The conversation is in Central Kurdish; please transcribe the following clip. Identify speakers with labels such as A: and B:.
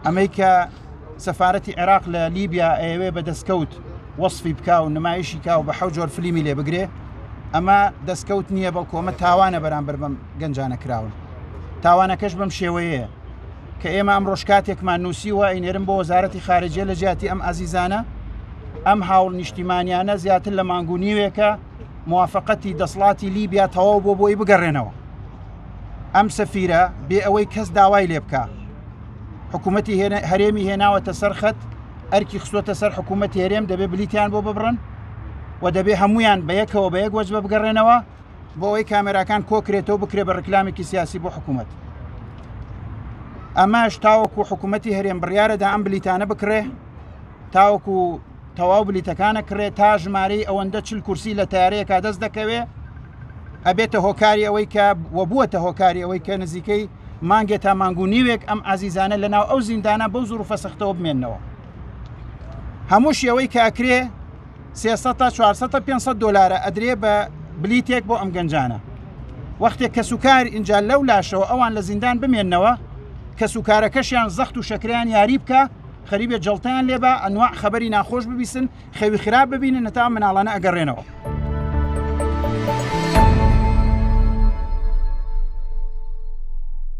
A: ئەمەی کە سەفارەتی عێراق لە لیبیا ئەیەوێ بە دەستکەوت وەسفی بکا و نمایشی کا و بە حەو جۆر فلیمی لێ بگرێ، ئەمە دەستکەوت نییە بەڵکو ئەمە تاوانە بەرامبەر بەم گەنجانە کراون. تاوانەکەش بەم شێوەیەیە کە ئێمە ئەمڕۆش کاتێکمان نووسیوە ئەینێرم بۆ وەزارەتی خارجیە لە جیاتی ئەم ئازیزانە ئەم هاوڵ نیشتیمانیانە زیاتر لە مانگ و نیوێکە موافقەتی دەسڵاتی لیبیا تەواو بۆ بۆی بگەڕێنەوە. ئەم سەفیرە بێ ئەوەی کەس داوای لێ بکا حکوومەتی هەرێمی هێناوەتە سەر خەت ئەرکی خستوەتە سەر حکوومەتی هەرێم دەبێ بلیتیان بۆ ببڕن و دەبێ هەمویان بە یەکەوە بە یەک وەجبە بگەڕێنەوە بۆ ئەوەی کامێراکان کۆکرێتەوە بکرێ بە ڕکلامێکی سیاسی بۆ حکوومەت ئەمەش تاوەکو حکوومەتی هەرێم بڕیارەدا ئەم بلیتانە بکڕێ تاوەکو تەواو بلیتەکانە کڕێ تا ژمارەی ئەوەندە چل کورسی لە تارەیەکا دەست دەکەوێ ئەبێتە هۆکاری ئەوەی کە وە بووەتە هۆکاری ئەوەی کە نزیکەی مانگێ تا مانگ و نیوێک ئەم ئازیزانە لە ناو ئەو زیندانە بەو زروفە سەختەوە بمێنەوە هەموو شێوەی کە ئەکرێ 300 تا 400 تا 500 دلارە ئەدرێ بە بلیتێک بۆ ئەم گەنجانە وەختێک کەسوکار اینجا لەو لاشەوە ئەوان لە زیندان بمێنەوە کەسوکارەکەشیان زەخت و شەکریان یاری بکە خەریبێ جەڵتەیان لێبا ئەنواع خەبەری ناخۆش ببیسن خەوی خراپ ببینن هەتا ئەم مناڵانە ئەگەڕێنەوە.